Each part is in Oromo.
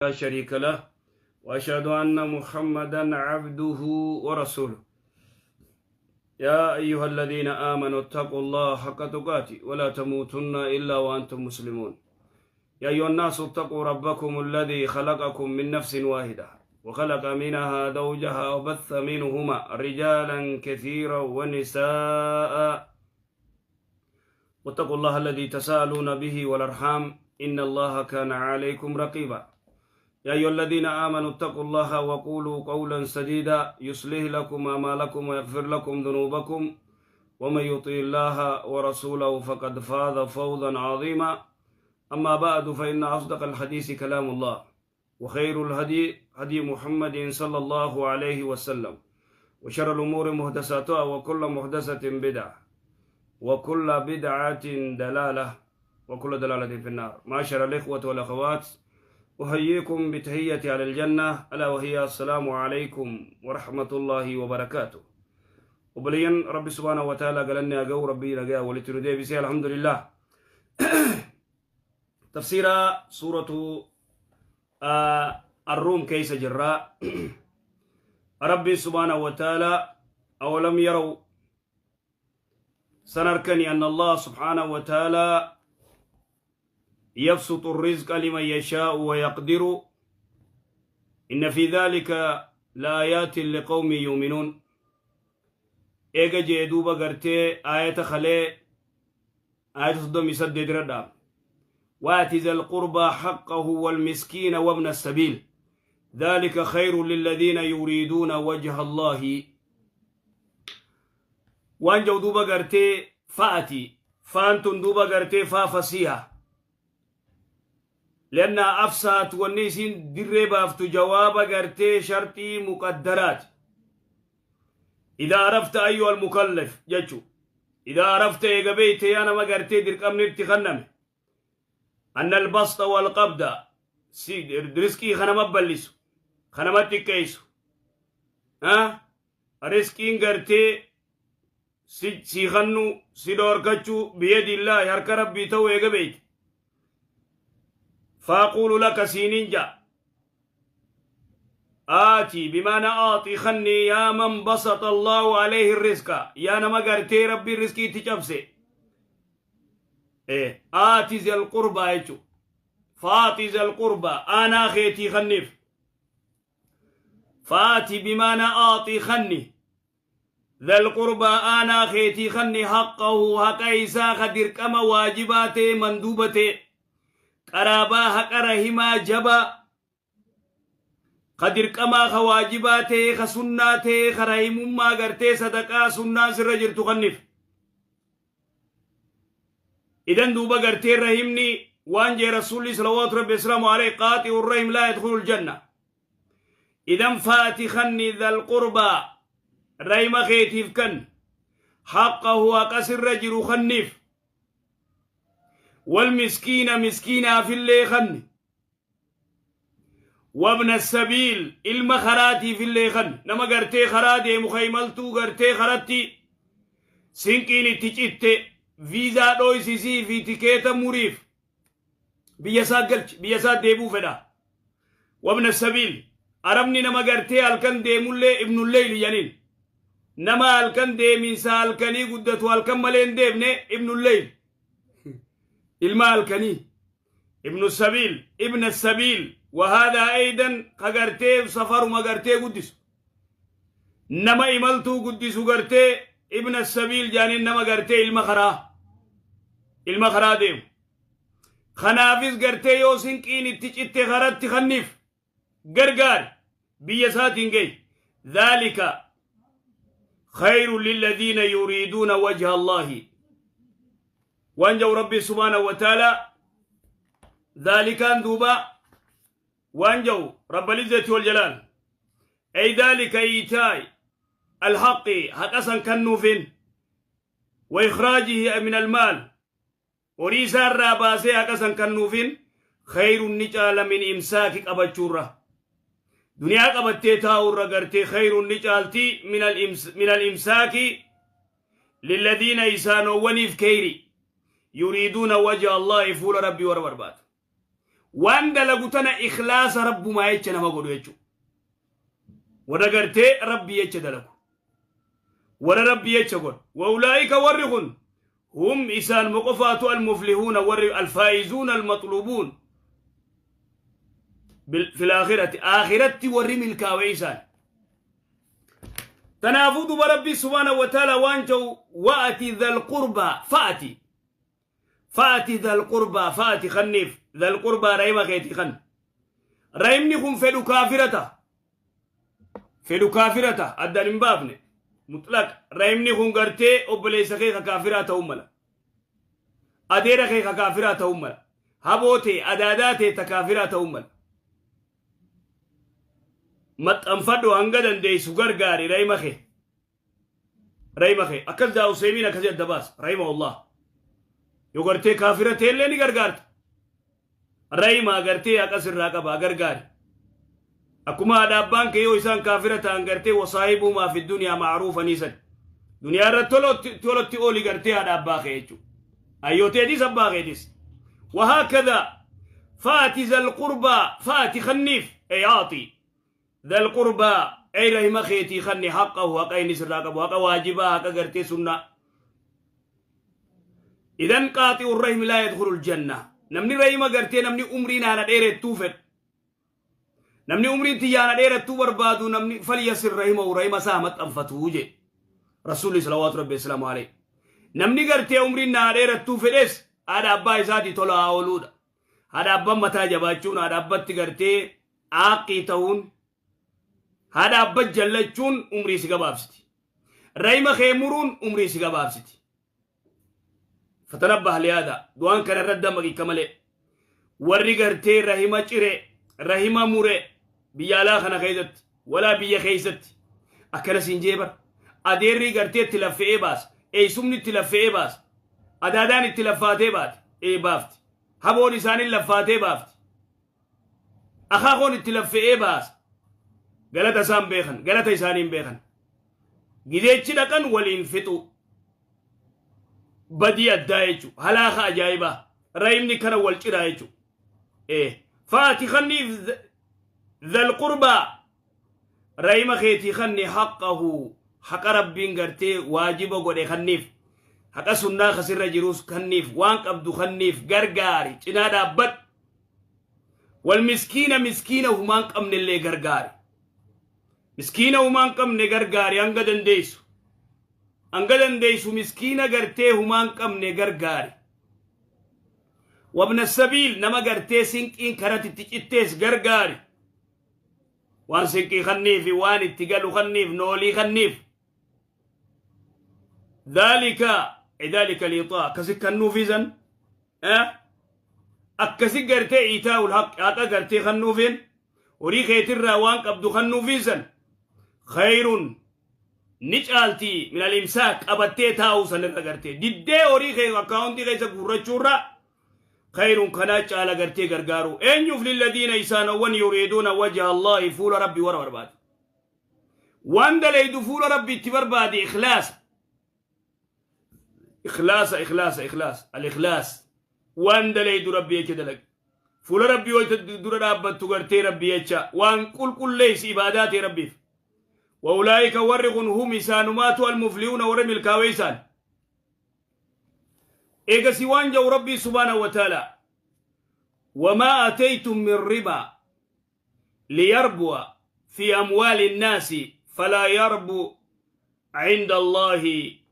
لا شريك له وأشهد أن محمدا عبده ورسوله. يا أيها الذين آمنوا اتقوا الله حق تقاته ولا تموتن إلا وأنتم مسلمون. يا أيها الناس اتقوا ربكم الذي خلقكم من نفس واحدة وخلق منها زوجها وبث منهما رجالا كثيرا ونساء، واتقوا الله الذي تساءلون به والأرحام إن الله كان عليكم رقيبا. يا أيها الذين آمنوا اتقوا الله وقولوا قولا سديدا يصلح لكم أعمالكم ويغفر لكم ذنوبكم، ومن يطع الله ورسوله فقد فاز فوزا عظيما. أما بعد، فإن أصدق الحديث كلام الله، وخير الهدي هدي محمد صلى الله عليه وسلم، وشر الأمور محدثاتها، وكل محدثة بدعة، وكل بدعة دلالة، وكل دلالة في النار. معاشر الإخوة والأخوات، أحييكم بتحية أهل الجنة، ألا وهي السلام عليكم ورحمة الله وبركاته. Obboleeyyan Rabbi سبحانه وتعالى galanni haa ga'u. Rabbii nagaa walitti nu deebisee, الحمد لله. تفسير سورة الروم keessa jirra. Rabbi سبحانه وتعالى أولم يروا san arkanii أن الله سبحانه وتعالى يبسط الرزق لمن يشاء ويقدر إن في ذلك لآيات لقوم يؤمنون. Eega jee duuba gartee aayata kalee aayata 38 irra: وآت ذا القربى حقه والمسكين وابن السبيل ذلك خير للذين يريدون وجه الله. Waan jau duuba gartee fa'ati faantun duuba gartee faa fasiiha لأن أفسات wanni isiin dirree baaftu jawaaba gartee sharxii muqaddaraati. إذا عرفت أيها المكلف jechu, إذا عرفت eega beeyte yaa nama gartee dirqamni itti kanname, أن البسط والقبض riskii kanama ballisu, kanama xiqqeessu, riskiin gartee si kannu si dhoorkachuu بيد الله harka Rabbii ta'u eega beeyte, فأقول لك siinin ja آتي بمعنى أعطي خني يا من بسط الله عليه الرزق, yaa nama gartee Rabbi riskii تجبسي إيه آتي ذا القربى يجو فآتي ذا القربى أنا خيتي خنف. فآتي بمعنى أعطي خني ذا القربى أنا خيتي خني حقه حق إسا ka dirqama واجباته مندوبته qaraabaa haqa rahimaa jabaa ka dirqamaa ka waajibaa ta'e, ka sunnaa ta'e, ka rahimummaa gartee sadaqaa sunnaa sirra jirtu kanniif. Idan duuba gartee rahimni waan jee Rasuulli صلوات ربي وسلامه عليه: قاطع الرحم لا يدخل الجنة. Idan فآت خني ذا القربى rahima keetiif kan حقه haqa sirra jiru kanniif, والمسكين مسكينا في اللي خن, وابن السبيل ilma karaatii fillee kan nama gartee karaa deemu kaymaltuu gartee karatti sinqiin itti citte viizaa dhoysisii fi tikeeta muriif biyya isaa galchi, biyya isaa deebuu fedha. وابن السبيل arabni nama gartee halkan deemullee ابن الليل janiin. Nama halkan deemiinsa halkanii guddatu, halkan malee hin deemne, ابن الليل, ilma halkanii, ابن السبيل, ابن السبيل. وهذا أيضا ka gartee safaruma gartee guddisu, nama imaltuu guddisu gartee ابن السبيل jaaniin. Nama gartee ilma karaa deemu kanaafis gartee yoo sinqiin itti citte karatti kanniif gargaar, biyya isaatiin gay. ذلك خير للذين يريدون وجه الله. Waan jau Rabbi سبحانه وتعالى ذلك دوبا waan jau رب العزة والجلال أي ذلك إيتاء الحق haqa kennuufin وإخراجه من المال horii isaa irraa baasee haqa san kennuufin خير ni caala من إمساك qabachuurra, duniyaa qabattee taa'urra gartee خير ni caalti من الإمساك للذين isaanowwaniif keyri يريدون وجه الله fuula Rabbii warra barbaadu. Waan dalagu tana ikhlaasa Rabbumaa jecha nama godhu jechuudha. Warra gartee Rabbii jecha dalagu. Warra Rabbii jecha godhu. Wa ulaa'ika warri kun hum isaan moqofaatu almuflihuuna warri alfaa'izuuna almaxluubuun fil aakhirati aakhiratti warri milkaa'e isaan. Tanaafuu duba Rabbii subhaanahu wa ta'ala waan jedhu wa'ati dhal qurbaa fa'ati fa'ati dhal qurbaa fa'ati kanniif dhal qurbaa rahima keetii kan rahimni kun fedhu kaafirata fedhu kaafirata addaan hin baafne mutlaq rahimni kun gartee obboleessa kee ka kaafiraa ta'uu mala adeera kee ka kaafiraa ta'uu mala haboo tee adaadaa tee ta kaafiraa ta'uu mala maxxanfadhu hanga dandeessu gargaari rahima kee rahima kee akkas jaa Useymiin akkasii adda baasa rahimahullah yoo gartee kaafira teellee ni gargaarta rahima gartee haqa sirraa qabaa gargaari akkuma haadha abbaan kee yoo isaan kaafira ta'an gartee wasaahibumaa fi duniyaa ma'ruufanii san duniyaa irratti tolotti ooli gartee haadha abbaa kee jechuudha ayyoo teetis abbaa keetis وهكذا فات ذا القربى فات خنيف أي أعطي ذا القربى أي رحم خيتي خني حقه حق أين سراقب حق واجبا حق قرتي سنة إذن قاطع الرحم لا يدخل الجنة نمني رحم قرتي نمني أمرنا أنا دير توفت نمني أمري تيانا دير تو بربادو نمني فليسر رحمه ورحمة سامت أنفتوجي رسول صلوات ربي السلام عليه نمني قرتي أمرنا دير توفت haadha abbaa isaatii tola haa ooluudha. Haadha abbaan mataa jabaachuun, haadha abbatti gartee aaqqii ta'uun, haadha abba jallachuun umrii si gabaabsiti. Rahima kee muruun umrii si gabaabsiti. Fatanabbah liyaada du'aan kana irra dammaqi malee. Warri gartee rahima cire, rahima mure biyya alaa kana keessatti, walaa biyya keessatti akkana siin jee bar. Adeerri gartee itti laffe'ee baasa, eessumni itti laffe'ee baasa. Adaadaan itti laffaatee baate ee baafti. Haboon isaanii laffaatee baafti. Akaakoon itti laffe'ee baasa. Galata isaan beekan, galata isaanii hin beekan. Gideechi dhaqan waliin fixu. Badii addaa jechuudha. Halaaka ajaa'ibaa. Rahimni kana wal ciraa jechuudha. Faati kanniif dhal qurbaa rahima keetii kanni haqqahu haqa Rabbiin gartee waajiba godhe kanniif haqa sunnaa kasirra jirus kanniif waan qabdu kanniif gargaari cinaa dhaabbadhu. Wal miskiina miskiina humaan qabnellee gargaari. Miskiina humaan qabne gargaari hanga dandeessu. Hanga dandeessu miskiina gartee humaan qabne gargaari. Wabna sabiil nama gartee sinqiin karatti itti cittees gargaari. Waan sinqii kanniif waan itti galu kanniif noolii kanniif. Dhaalika dhaalika liixaa akkasi kannuufiisan akkasi gartee iitaa'ul haqa gartee kannuufiin horii keetirraa waan qabdu kannuufiisan khayrun ni caalti minal imsaak qabattee taa'uu sanirra gartee diddee horii kee akkaawuntii keessa guurrachuurra khayrun kanaa caala gartee gargaaru eenyuuf lilladiina isaanowwan yuriiduuna wajha Allaahi fuula Rabbi warra barbaade waan dalaydu fuula Rabbi itti barbaade ikhlaasa ikhlaasa ikhlaasa ikhlaas al-ikhlaas waan dalaydu Rabbi jecha dalag fuula Rabbi wayta dura dhaabbattu gartee Rabbi jecha waan qulqulleessi ibaadaa ta'e Rabbiif wa ulaa'ika warri kun hum isaanumaatu almuflihuuna warra milkaawee isaan eegasi waan jedhu Rabbii subhaanahu wa ta'ala wamaa ataytum min ribaa liyarbu'a fi amwaali nnaasi falaa yarbu cinda Allaahi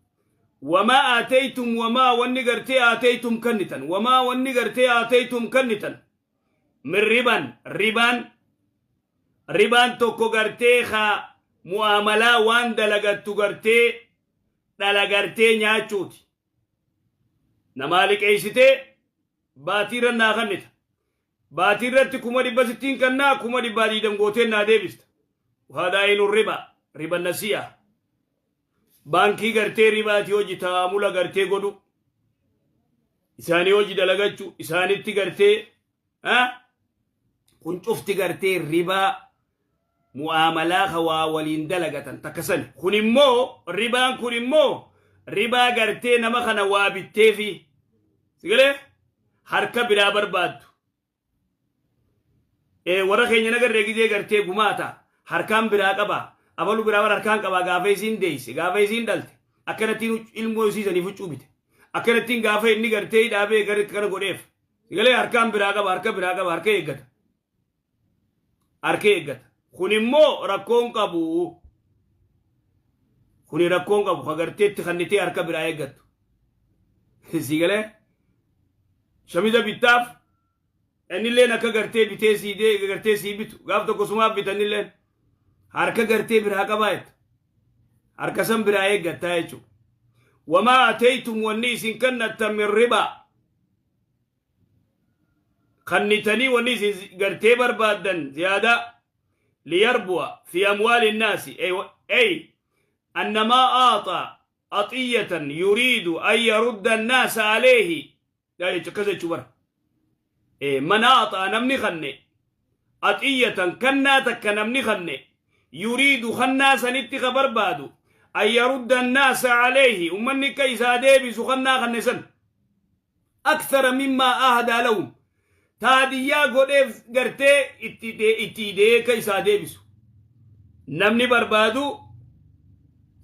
wamaa aataytum wamaa wanni gartee aataytum kennitan wamaa wanni gartee aataytum kennitan min riban ribaan ribaan tokko gartee ka mu'aamalaa waan dalagattu gartee dhala gartee nyaachuuti namaa liqeessitee baatiirra naa kennita baatii irratti 100,000 sittiin kannaa 120,000 gooteen naa deebista وهذا عين الربا ربا النسيئة baankii gartee ribaatii hojii taamula gartee godhu isaanii hojii dalagachuu isaanitti gartee kun cufti gartee ribaa mu'aamalaa hawaa waliin dalagatan takka sani kun immoo ribaan kun immoo ribaa gartee nama kana waa bitteefi sigalee harka biraa barbaaddu. Warra keenya nagarree gizee gartee gumaata harkaan biraa qaba, abalu biraa bara harkaan qaba. Gaafa isiin deeyse, gaafa isiin dhalte, akkanattiin ilmoo isiisanii huccuu bite, akkanattiin gaafa inni gartee hidhaabee gara kana godheef galee harkaan biraa qaba, harka biraa qaba, harka eeggata, harka eeggata. Kun immoo rakkoon qabu, kuni rakkoon qabu ka garteetti kannitee harka biraa eeggattu si galee shamiza bittaaf, innilleen akka gartee bitee sii dee gartee sii bitu, gaaf tokko sumaaf bitannilleen harka gartee biraa qabaa jetta, harka san biraa eeggattaa jechuudha. وما آتيتم wanni isin kennattan من ربا kannitanii wanni isin gartee barbaaddan ziyaadaa ليربو في أموال الناس، أي أن ما أعطى عطية يريد أن يرد الناس عليه لا كذا جبر. من أعطى namni kanne عطية kennaa takka namni kanne يريد kennaa sanitti ka barbaadu أن يرد الناس عليه ummanni ka isaa deebisu kennaa kanne san أكثر مما أهدى لهم taadiyyaa godheef gartee itti idee ka isaa deebisu namni barbaadu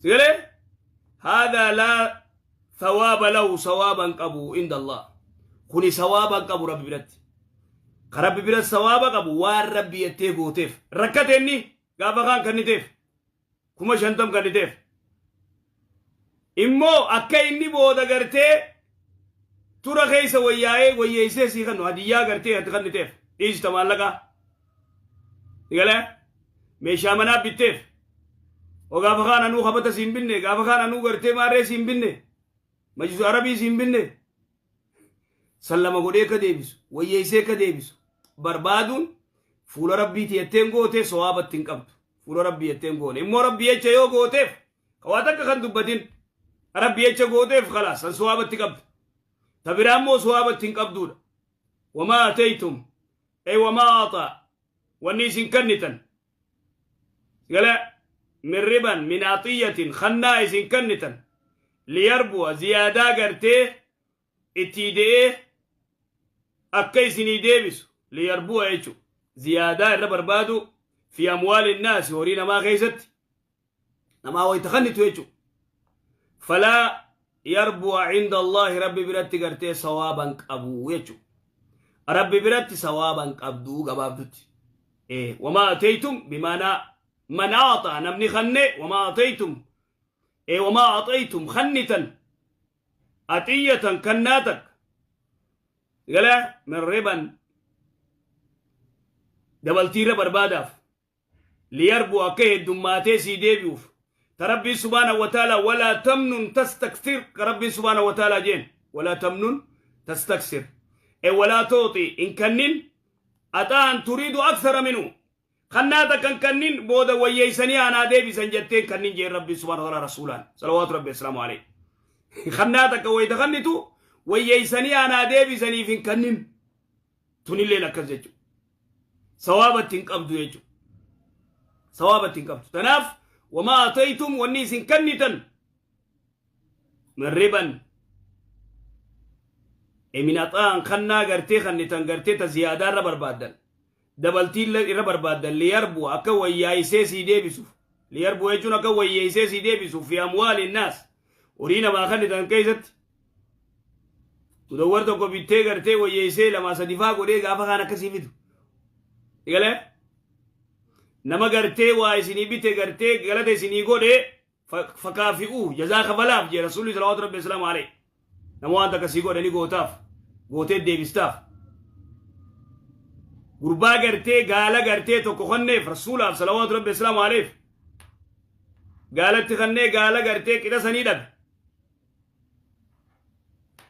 sigalee هذا لا ثواب له sawaaba qabu عند الله. Kuni sawaaba qabu rabbi biratti. Ka rabbi biratti sawaaba qabu waan rabbi jettee gooteef rakkate inni gaafa kaan kanniteef 50,000 kanniteef immoo akka inni booda gartee tura keessa wayyaa'ee wayyeessee sii kannu hadiyyaa gartee ati kanniteef dhiisita maallaqaa galee meeshaa manaa bitteef o gaafa kaan anuu kabata siin binne, gaafa kaan anuu gartee maarree siin binne, majisu arabii siin binne sallama godhee ka deebisu wayyeessee ka deebisu barbaaduun fuula rabbiiti jetteen gootee sawaabatti hin qabdu. Fuula rabbii jetteen goone immoo rabbii jecha yoo gooteef waa takka kan dubbatin rabbii jecha gooteef خلاص san sawaabatti qabdu, ta biraa immoo sawaabatti hin qabduudha. وما آتيتم أي وما أعطى wanni isin kennitan gala من ربا من عطية kennaa isin kennitan ليربو ziyaadaa gartee itti de'ee akka isinii deebisu ليربو jechu ziyaadaa irra barbaadu في أموال الناس horii namaa keessatti namaa wayta kennitu jechu فلا يربو عند الله rabbi biratti gartee sawaaban qabu jechu, rabbi biratti sawaaban qabduu gabaabdutti. وما آتيتم بمعنى من أعطى namni kenne وما آتيتم وما أعطيتم kennitan عطية kennaa takka gala من ربا dabaltiirra barbaadaaf ليربو akka heddummaatee sii deebi'uuf ta rabbiin سبحانه وتعالى ولا تمنن تستكثر ka rabbiin سبحانه وتعالى jeen ولا تمنن تستكثر e ولا تعطي in kennin عطاء تريد أكثر منه kennaa takkan kennin booda wayyeeysanii anaa deebisan jetteen kennin jeen rabbiin سبحانه وتعالى rasuulaan صلوات ربي وسلامه عليه kennaa takka wayita kennitu wayyeeysanii anaa deebisaniif hin kennin. Tunilleen akkas jechu sawaabatti hin qabdu jechu, sawaabatti hin qabdu. Tanaaf وما آتيتم wanni isin kennitan من ربا من عطاء kennaa gartee kennitan gartee ta ziyaadaa irra barbaaddan dabaltii irra barbaaddan ليربو akka wayyaayisee sii deebisuuf ليربو jechuun akka wayyeeysee sii deebisuuf في أموال الناس horii namaa kennitan keessatti mudawwar tokko bittee gartee wayyeeysee lama sadifaa godhee gaafa kaan akkasii fidu galee nama gartee waa isinii bite gartee galata isinii godhe فكافئوه jazaa kafalaaf jee rasuulli صلوات ربي وسلامه عليه. Nama waan takka sii godhe ni gootaaf, gootee deebistaaf. Gurbaa gartee gaala gartee tokko kenneef rasuulaaf صلوات ربي وسلامه عليه gaalatti kennee gaala gartee qixa sanii dhabe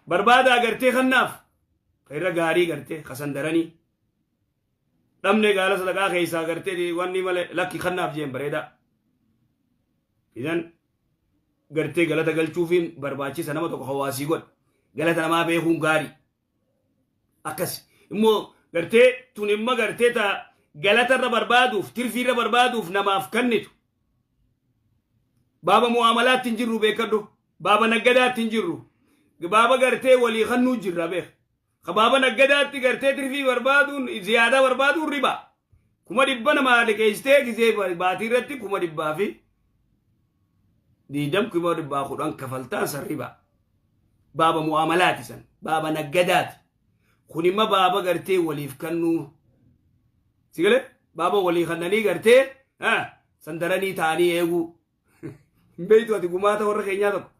barbaadaa gartee kennaaf irra gaarii gartee kasandaranii dhabne gaala sadaqaa keessaa gartee wanni malee lakki kennaaf jeen bareedaa. Idan gartee galata galchuufiin barbaachisa. Nama tokko hawaasii godhe galata namaa beekuun gaarii. Akkas immoo gartee tun imma gartee ta galata irra barbaaduuf tirfii irra barbaaduuf namaaf kennitu baaba mu'amalaatti hin jirru beekadhu, baaba naggadaatti hin jirru, baaba gartee walii kennuu jirra beek. Ka baaba naggadaatti gartee tirfii barbaaduun ziyaadaa barbaaduun riba. 200,000 namaa liqeessitee gizee baatii irratti 120,000, 110,000 kafaltaan san ribaa. Baaba mu'amalaati san, baaba naggadaati. Kun imma baaba gartee waliif kannuu. Si galee baaba walii kannanii gartee san daranii ta'anii eeguu. Hin beektu ati gumaata warra keenyaa tokko.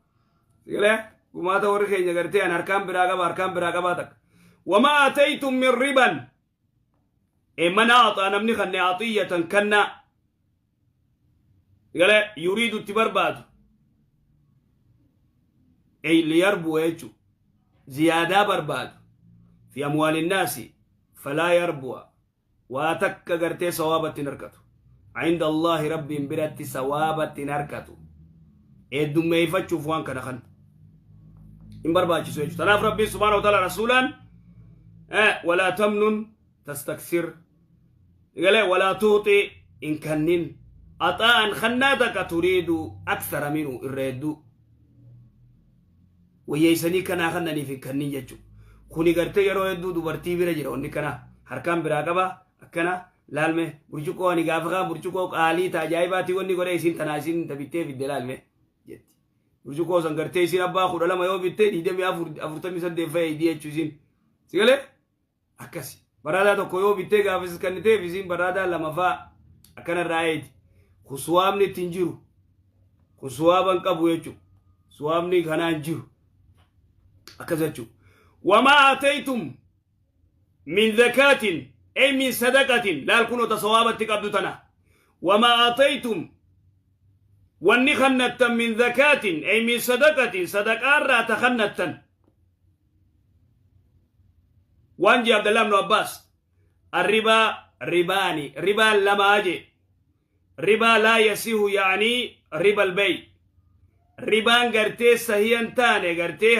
Si galee gumaata warri keenya gartee an harkaan biraa qaba, harkaan biraa qabaa takka. Wamaa ataytum min riban. Man aaxaa, namni kanne, aaxiyyatan kannaa. Si galee yuriidu itti barbaadu. Ey liyarbu jechuudha. Ziyaadaa barbaadu. Fi amwaali naasi falaa yarbu'a. Waa takka gartee sawaabatti hin harkatu. Inda Allahi, Rabbiin biratti sawaabatti hin harkatu. Heddummeeffachuuf waan kana kan hin barbaachisu jechuudha. Tanaaf Rabbiin subhaanahu wa ta'ala rasuulaan walaa tamnun tastaksir galee walaa tuuxi hin kannin axaa'an kannaa takka turiidu aksara minu, irra hedduu wayyeessanii kanaa kannaniif hin kannin jechuudha. Kuni gartee yeroo hedduu dubartii bira jira wanni kana, harkaan biraa qaba akkana laalme. Burcuqqoo ani gaafa kaan burcuqqoo qaalii ta ajaa'ibaatii wanni godhe, isin tanaa isin tabittee fidde laalme jetti. Burcuqqoo san gartee isin abbaa 12 yoo bittee 24, 48 fayyadii jechuu isin. Si galee akkasi. Baraadaa tokko yoo bittee gaafas kanniteef isin baraadaa lama faa akkanarraa eeti. Kun suwaabni ittiin jiru. Kun suwaaban qabu jechuudha. Suwaabni kanaan jiru. Akkas jechuudha. Wamaa ataytum min zakaatin ay min sadaqatin, laal kunoo ta sawaabatti qabdu tana. Wamaa ataytum, wanni kannattan, min zakaatin ay min sadaqatin, sadaqaarraa ta kannattan. Waan jee Abdallah ibnu Abbaas, arribaa ribaani ribaan lamaa jee. Ribaa laa yasihu, yaanii riba albay, ribaan gartee sahiyan taane gartee.